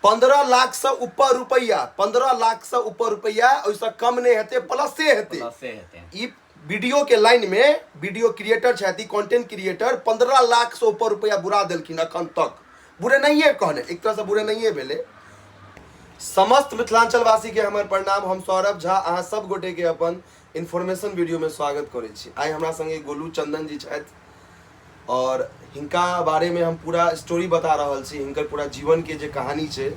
15 लाख से ऊपर रुपैआ, 15 लाख से ऊपर रुपैआ, ओहिसँ कम नहि हेतै, प्लसे हेतै। प्लसे हेतै। ई वीडियो के लाइन में वीडियो क्रिएटर छथि, कंटेंट क्रिएटर, 15 लाख से ऊपर रुपैआ बुरा देलखिन अखन तक। बुरे नहिए कहने, एक तरह से बुरे नहिए भेलै। समस्त मिथिलांचलवासी के हमर प्रणाम। हम सौरभ झा अहाँ सब गोटे के अपन इन्फॉर्मेशन वीडियो में स्वागत करै छी। आइ हमरा संगे गोलू चंदन जी छथि और हिनका बारे में हम पूरा स्टोरी बता रहल छी। हिनकर पूरा जीवन के जे कहानी छै,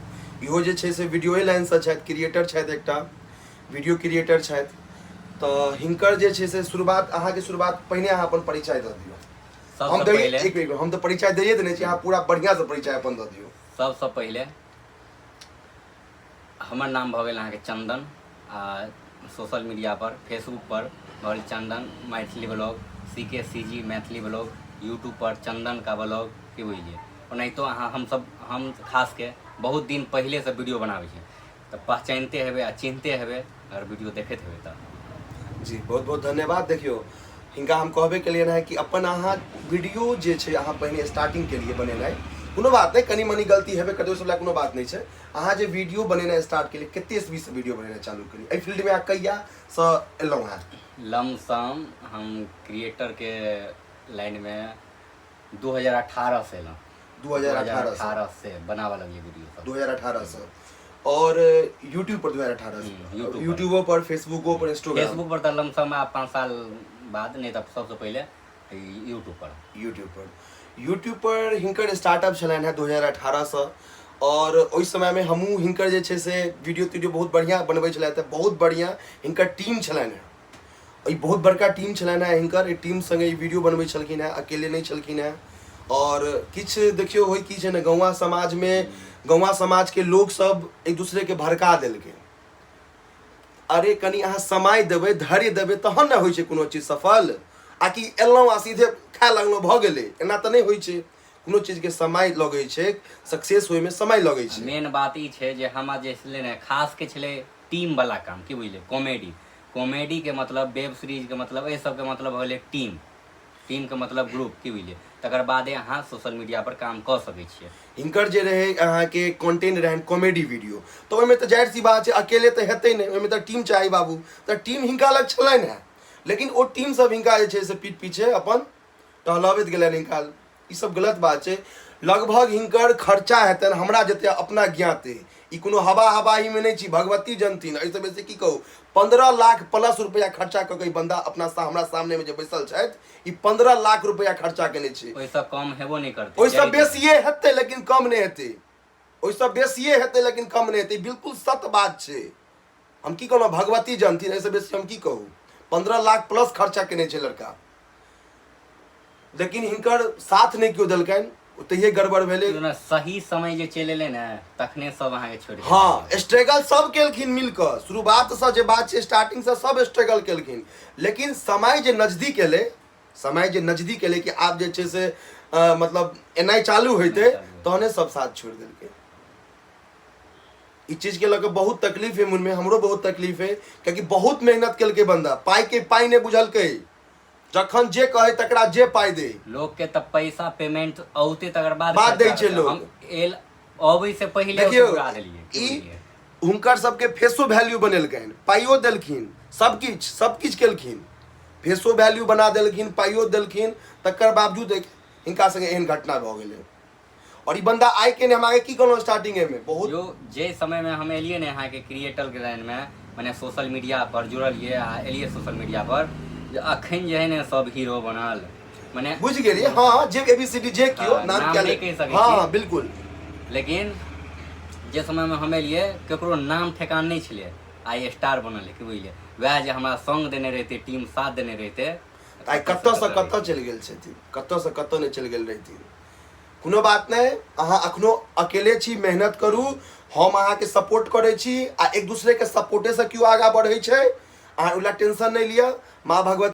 इहो जे छै से वीडियोए लाइनसँ छथि, क्रिएटर छथि, एकटा वीडियो क्रिएटर छथि। तऽ हिनकर जे छै से शुरुआत, अहाँके शुरुआत, पहिने अहाँ अपन परिचय दऽ दियौ। हम सबसँ तऽ पहिले एक मिनट, हम तऽ परिचय दैए देने छी, अहाँ पूरा बढ़िआँसँ परिचय अपन दऽ दियौ। सबसँ पहिले हमर नाम भऽ गेल अहाँके चंदन आ सोशल मीडिया पर, फेसबुक पर भऽ गेल Chandan Maithili blog, CKCG Maithili blog, YouTube पर चंदन का ब्लॉग, की बुझलियै? ओनाहितो अहाँ हमसब, हम खासके बहुत दिन पहिलेसँ वीडियो बनाबै छी, तऽ पहचानिते हेबै आ चिन्हते हेबै अगर वीडियो देखैत हेबै तऽ। जी, बहुत बहुत धन्यवाद। देखियौ, हिनका हम कहबे केलियनि हेँ कि अपन अहाँ वीडियो जे छै, अहाँ पहिने स्टार्टिंग केलिए बनेनाइ, कोनो बात नहि, कनि मनि गलती हेबे करतै, ओहि सब लए कोनो बात नहि छै। अहाँ जे वीडियो बनेनाइ स्टार्ट केलिए, कते ईस्वीसँ वीडियो बनेनाइ चालू केलिए? एहि फील्डमे अहाँ कहियासँ एलहुँ हेँ? लमसम हम क्रिएटरके लाइनमे 2018 से एलहुँ। 2018 से? 2018 से बनाबऽ लगलियै वीडियो सब। 2018 से और यूट्यूब पर 2018 से? यूट्यूब पर। यूट्यूबो पर, फेसबुको पर, इंस्टाग्राम? फेसबुक पर तऽ लमसम आब 5 साल बाद, नहि तऽ सबसँ पहिले यूट्यूब पर। यूट्यूब पर। यूट्यूब पर हिनकर स्टार्टअप छलनि हेँ 2018 सँ और ओहि समयमे हमहूँ हिनकर जे छै से वीडियो तीडियो बहुत बढ़िआँ बनबै छलथि हेँ। बहुत बढ़िआँ हिनकर टीम छलनि हेँ। ई बहुत बड़का टीम छलनि हेँ हिनकर। ई टीम सङ्गे ई वीडियो बनबै छलखिन हेँ, अकेले नहि छलखिन हेँ। और किछु देखियौ, होइ की छै ने, गौआँ समाजमे, गौआँ समाजके लोकसभ एक दूसरेके भड़का देलकै। अरे, कनि अहाँ समय देबै, धैर्य देबै, तहन ने होइ छै कोनो चीज सफल। आ कि एलहुँ आ सीधे खाय लगलहुँ, भऽ गेलै, एना तऽ नहि होइ छै। कोनो चीजके समय लगै छै, सक्सेस होइमे समय लगै छै। मेन बात ई छै जे हमरा जे छलै ने, खास के छलै टीम वाला काम, की बुझलियै? कॉमेडी, कॉमेडीके मतलब, वेब सीरीजके मतलब, एहि सबके मतलब भऽ गेलै टीम, टीमके मतलब ग्रुप, की बुझलियै? तकर बादे अहाँ सोशल मीडिया पर काम कऽ सकै छियै। हिनकर जे रहै अहाँके कंटेंट रहनि कॉमेडी वीडियो, तऽ ओहिमे तऽ जाहिर सी बात छै, अकेले तऽ हेतै नहि, ओहिमे तऽ टीम चाही बाबू। तऽ टीम हिनका लग छलनि हेँ, लेकिन ओ टीम सब हिनका जे छै से पीठ पीछे अपन टहलबैत गेलनि हिनका। ई सब गलत बात छै। लगभग हिनकर खर्चा हेतनि, हमरा जते अपना ज्ञात अइ, ई कोनो हवा हवाहीमे नहि छी, भगवती जनथिन, एहिसँ बेसी की कहू, 15 लाख प्लस रुपैआ खर्चा कऽ कऽ ई बन्दा अपना हमरा सामनेमे जे बैसल छथि, ई 15 लाख रुपैआ खर्चा केने छै। ओहिसँ कम हेबो नहि करतै। ओहिसँ बेसिए हेतै, लेकिन कम नहि हेतै। ओहिसँ बेसिए हेतै, लेकिन कम नहि हेतै। बिल्कुल सत्य बात छै। हम की कहलहुँ, भगवती जनथिन, एहिसँ बेसी हम की कहू। 15 लाख प्लस खर्चा केने छै लड़का, लेकिन हिनकर साथ नहि केओ देलकनि, ओतहिए गड़बड़ भेलै। जेना सही समय जे चलि एलै ने, तखने सब अहाँके छोड़ि देलक। हँ, स्ट्रगल सब केलखिन मिल कऽ। शुरुआतसँ जे बात छै, स्टार्टिंगसँ सब स्ट्रगल केलखिन, लेकिन समय जे नजदीक एलै, समय जे नजदीक एलै कि आब जे छै से मतलब एनाइ चालू होइतै, तहने सब साथ छोड़ि देलकै। ई चीज के लऽ कऽ बहुत तकलीफ है मोनमे, हमरो बहुत तकलीफ है, कियाकि बहुत मेहनत केलकै बंदा। पाइ के पाइ नहि बुझलकै, जखन जे कहै तकरा जे पाइ दे। लोक के तऽ पैसा पेमेंट औते तकर बाद बाद दै खर्चा छै होतै। लोक। हम एल अबै से पहिले देखियौ, उड़ा देलियै, की ई बुझलियै? हुनकर सबके फेसो वैल्यू बनेलकनि, पाइयो देलखिन, सब किछु, सब किछु केलखिन, फेसो वैल्यू बना देलखिन, पाइयो देलखिन, तकर बावजूद हिनका संगे एहन घटना भऽ गेलै। और ई बंदा आइ के नहि, हम आगे की कहलहुँ स्टार्टिंगे में बहुत जो जे समय में हम एलियै ने अहाँके क्रिएटर के लाइन में, मने सोशल मीडिया पर जुड़लियै आ एलियै सोशल मीडिया पर, जे अखन जे है ने सब हीरो बनल, मने बुझि गेलियै, हँ, जे एबीसीडी जे केओ हाँ, नाम नाम क्या नहि कहि सकै हाँ छी। हाँ, बिल्कुल। लेकिन जे समय में हम एलियै, ककरो नाम ठेकान नहि छलै, आइ स्टार बनल है, की बुझलियै? वएह जे हमरा संग देने रहितै, टीम साथ देने रहितै, आइ कतऽसँ कतऽ चलि गेल छथिन, कतऽसँ कतऽ नहि चलि गेल रहिथिन। कोनो बात नहि, अहाँ अखनो अकेले छी, मेहनत करू, हम अहाँके सपोर्ट करै छी आ एक दूसरेके सपोर्टेसँ केओ आगाँ बढ़ै छै। अहाँ ओहि लए टेंशन नहि लिअ, माँ भगवती